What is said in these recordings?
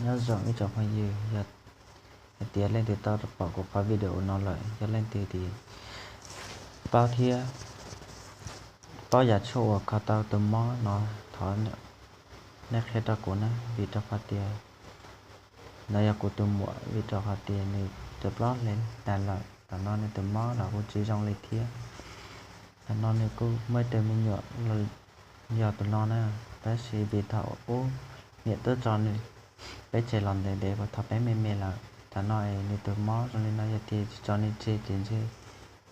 Nyob zoo ib tsoom phooj ywg, yog hais tias leej twg tau pom kuv qhov video no lawm, yog leej twg paub thiab paub yam tshuaj uas kho tau tus mob no, thov nej qhia rau kuv na, vim rau qhov tias no yog kuv tus muam, vim rau qhov tias nws twb plaub hlis tas lawm, tam no nws tus mob los kuj tsis zoo li thiab. Tam no nws kuj muaj ib tug me nyuam yog tus no na, tab sis vim thaum ub niam twb tso nws, peb tseg los ntev ntev puas thaum peb me me lawm. Tam no es nws tus mob zoo li no, yog tias tsis tso nws tseg ces ntshe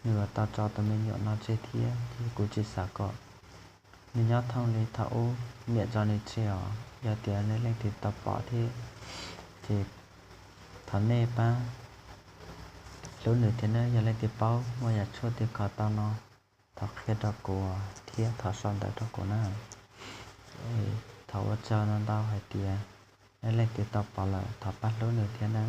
nws yuav tau tso tus me nyuam no tseg thiab, ces kuv tsis xav kom nws nyob thooj li thaum ub niam tso nws tseg os. Yog tias nej leej twg tau pom thiab ces thov nej pab hlub nws thiab na, yog leej twg paub muaj yam tshuaj twg kho tau no, thov qhia rau kuv thiab thov sau ntawv rau kuv na. Thov ua tsaug ntau ntau hais tias nej leej twg tau pom lawm thov pab hlub nws thiab na.